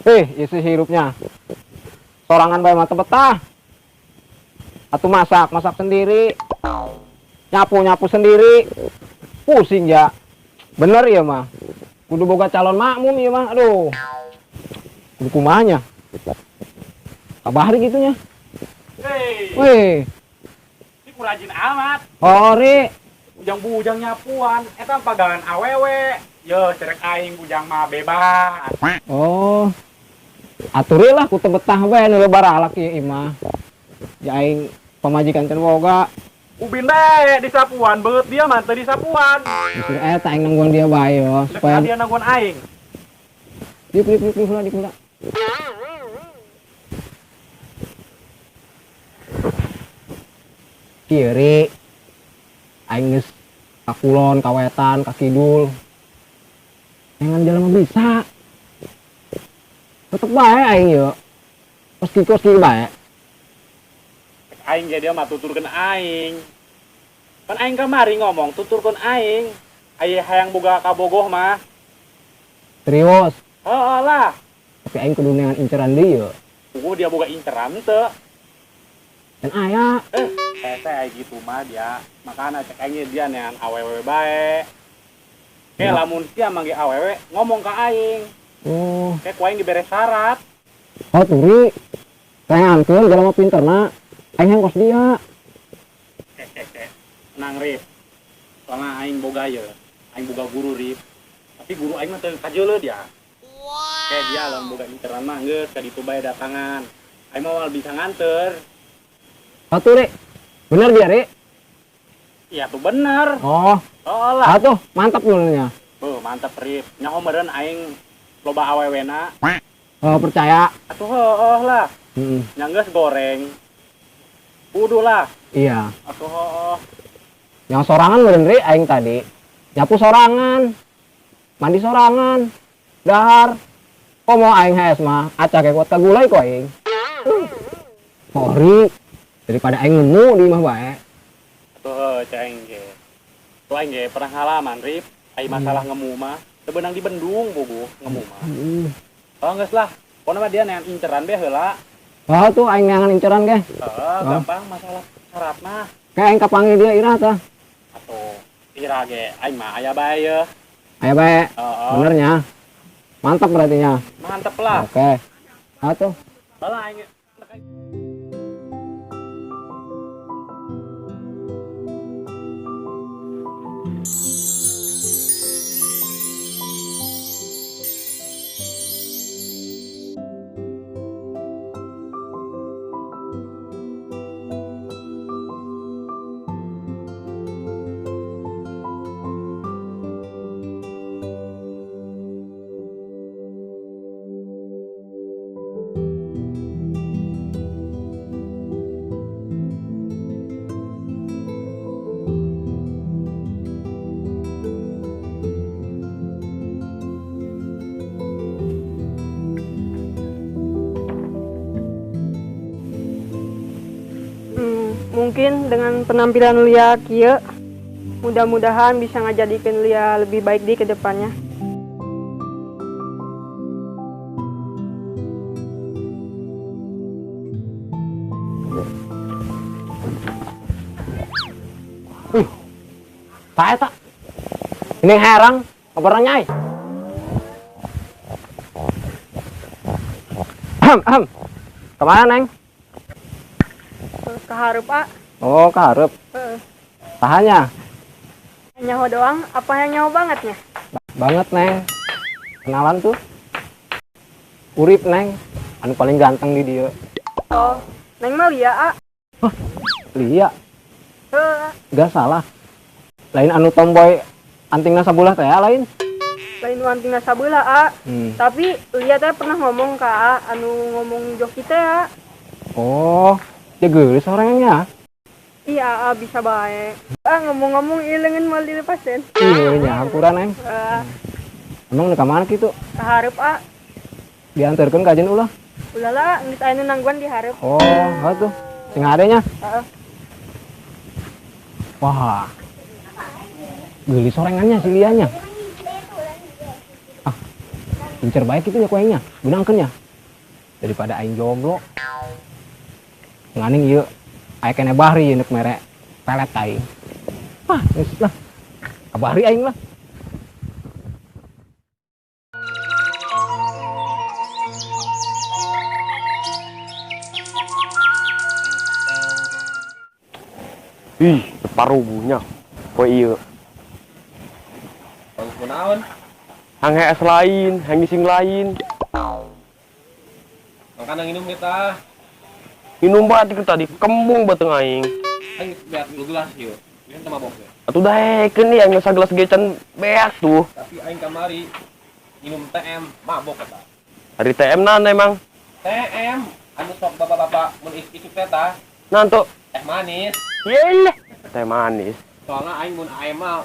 Isi hirupnya. Sorangan bae mah teu betah. Atuh masak, masak sendiri. Nyapu-nyapu sendiri. Pusing ya. Bener ya mah. Kudu boga calon makmum ya mah. Aduh. Kudu kumahanya. Kabahari gitunya. Hei. Weh. Ini kurajin amat. Hori. Bujang-bujang nyapuan, eta pagalan awewe. Yo, cerek aing bujang mah bebas. Oh. Aturi lah ku teu betah we nu lebar alak ieu imah. Ya aing pamajikan can boga. Ubin bae disapuan, beut dia mah teu disapuan. Justru eta aing nangguan dia bae yo, supaya dia nangguan aing. Dip dip dip dip dip. Kiri aing geus ka kulon, ka wetan, ka kidul. Dengan jalan mah bisa. Tetep bae aing yo. Kos ki bae. Aing ge dia mah tuturkeun aing. Pan aing kamari ngomong tuturkeun aing. Aya hayang boga kabogoh mah. Serius? Heeh lah. Tapi aing kudu neangan inceran deui yo. Kudu dia boga inceran teu. Dan aya. Teh gitu mah dia. Makana cek aing dia neangan awewe bae. Ke lamun sia manggih awewe ngomong ka aing. Oh. Ke ku aing dibere syarat. Oh turi. Teangankeun jelema pinterna. Aing yang kos dia. Tenang Rip. Soalnya aing boga ye. Aing boga guru Rip. Tapi guru aing mah teu kajeuleuh dia. Wow. Kayak dia lamun boga inceran mah geus ka ditu bae datangan. Aing mah moal bisa nganter. Oh turi. Bener dia, Ri? Iya tuh bener. Oh. Oh lah. Ah tuh, mantap dulunya. Beuh, mantap Rip. Nyaho meureun aing loba awewena. Oh, percaya. Atuh heueuh lah. Heeh. Nya geus goreng. Kudu lah. Iya. Atuh heueuh. Yang sorangan meureun Ri aing tadi. Nyapu sorangan. Mandi sorangan. Dahar. Komo aing hees mah, acak ge kuat kagulai ku aing. Ori. Daripada aing nemu di imah bae. Atuh heueuh cek aing ge. Tuh aing ge pernah ngalaman Rip, ai masalah ngemu mah teu beunang di bendung bogo ngemu mah. Oh geus lah. Pokona mah dia neangan inceran be heula. Oh tuh aing neangan inceran ge. Heeh, gampang masalah syarat mah. Kayak aing kapanggih dia irah tah. Atuh ira ge aing mah aya bae ye. Aya bae. Heeh. Benernya. Mantap berarti nya. Mantap lah. Oke. Atuh. Bala aing. Mungkin dengan penampilan Lia kieu, mudah-mudahan bisa ngajadikeun Lia lebih baik di kedepannya. Wih, saya tak. Ini herang, kabarnya nyai. Kemana Neng? Keharep, Pak. Oh, keharep. Heeh. Tahannya? Nyaho doang, apa yang nyaho bangetnya? Banget, Neng. Kenalan tuh. Urip, Neng. Anu paling ganteng di dia. Oh, Neng mah Lia, A. Hah? Lia? Heeh. Gak salah. Lain anu tomboy antingna sabulah teh lain? Lain nu antingna sabelah, A. Tapi Lia teh pernah ngomong ka A, anu ngomong joki teh, A. Oh, dia geulis orangnya. Iya, A, bisa bae. Ah, ngomong-ngomong ieu leungeun moal dilepasin. Iya, nya hampura, Neng. Emang ka mana kitu? Ka hareup, A. Diantarkeun ka ajeun ulah? Ulah lah, geus aya nu nangguan di hareup. Oh, atuh. Sing hade nya. Heeh. Wah. Geulis sorangannya si Lianya. Ah, Incer baik itu nya ku aingnya. Benangkeun nya. Daripada aing jomblo. Nganing ieu aya keneh Bahri ieu nek mere pelet aing. Ah, geus lah. Ka Bahri aing lah. Ih, parubuhnya. Poe ieu. Bagus kunaon? Hang hees lain, hang ngising lain. Mangkana nginum kita. Minum bae tadi kembung bateng aing. Aing beak 2 gelas ieu. Ieu teh mabok ge. Atuh daekeun ieu aing sagelas ge can beak tuh. Tapi aing kamari minum TM mabok eta. Ari TM naon emang? TM anu sok bapak-bapak mun isuk teh tah. Naon tuh? Teh manis. Yelah, teh manis. Soalnya aing mun aing mah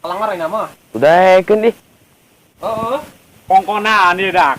kelanggar aing mah. Udah ekeun ih. Heeh. Kongkonaan ieu dak.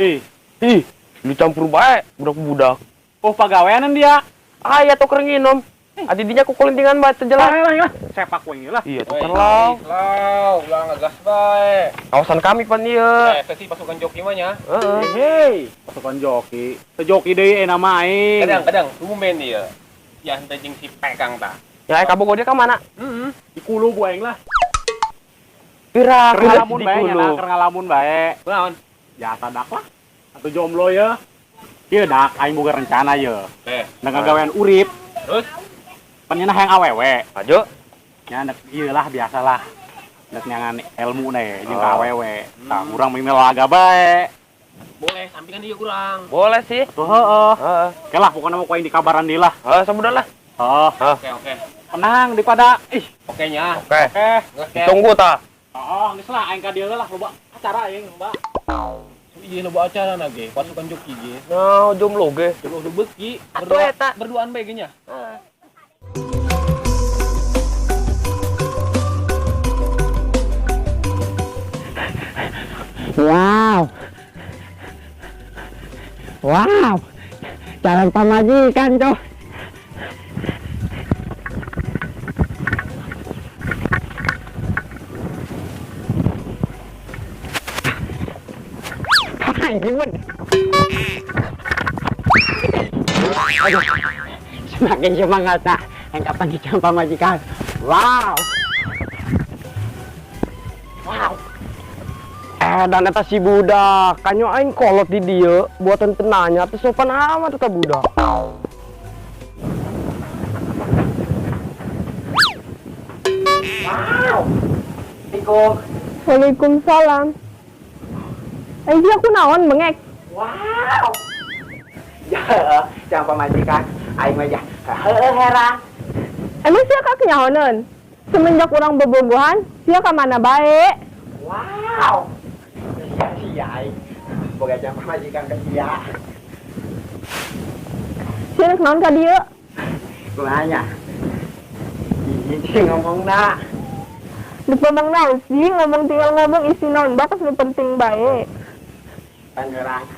Ih, ih, lu campur bae budak-budak. Oh, pagaweanan dia. Aya tuh keur nginum. Adi dinya ku kulintingan bae teu jelas. Lah, sepak ku lah. Iya, tuh kan lau. Lau, ulah ngegas bae. Kawasan kami pan ieu. Eh, sih pasukan joki mah nya. Heeh. Hei, pasukan joki. Teu joki deui nama aing. Kadang-kadang tumben ieu. Ya henteu jeung si Pekang tah. Ya kabogo dia ka mana? Heeh. Di kulu ku aing lah. Pira keur ngalamun bae nya, keur ngalamun bae. Kunaon? Biasa dak lah. Atuh jomblo ye. Ieu dak aing boga rencana ye. Eh, nek ngagawean urip. Terus pan nya hayang awewe. Ajo. Nya nek ieu lah biasalah. Nek nyangan ilmu ne jeung ka awewe. Tah urang mah laga bae. Boleh, sampingan ieu kurang. Boleh sih. Tuh heeh. Heeh. Oke lah pokoknya mau ku aing dikabaran deui lah. Heeh, sabudan lah. Heeh. Oke, oke. Tenang daripada ih. Oke nya. Oke. Oke. Ditunggu tah. Heeh, geus lah aing ka dieu lah loba acara aing loba. Iya loba acara na ge, pasukan joki ge. Nah, jomblo ge. Jomblo beuki, Atuh eta. Berduaan bae ge nya. Heeh. Wow. Wow. Calon pamajikan tuh. Aduh, semakin semangat nah, yang kapan calon pamajikan. Wow. Wow. Dan eta si budak, kanyo aing kolot di dieu, buatan tenanya teh sopan amat eta budak. Wow. Assalamualaikum. Waalaikumsalam. Aing aku naon bengek. Wow. Ya, jangan pamajikan, aing mah heran. Emang sia ka kenyahoneun? Semenjak urang bobogohan, sia ka mana bae? Wow. Sia aing. Boga jam pamajikan ke sia. Sia rek naon ka dieu? Kumaha nya? Ih, ngomongna. Di ngomong naon sih, ngomong tinggal ngomong isi naon bakas nu penting bae. Pangerang.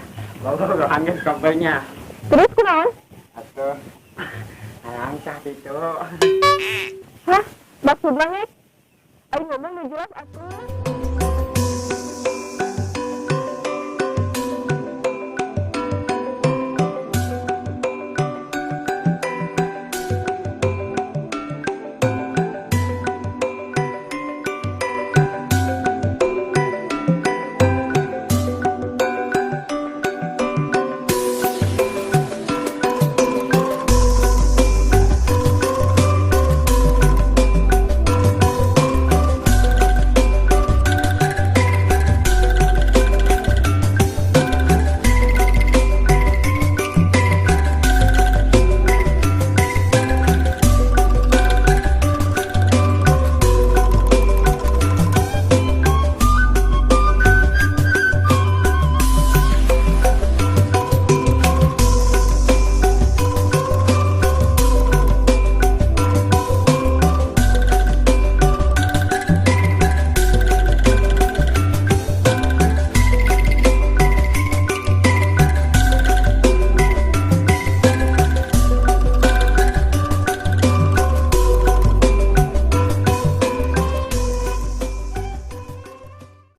Bobogohan geus kompenya. Terus kunaon? Atuh. Hayang gitu. Hah? Maksudna ngek? Aing ngomong nu jelas atuh.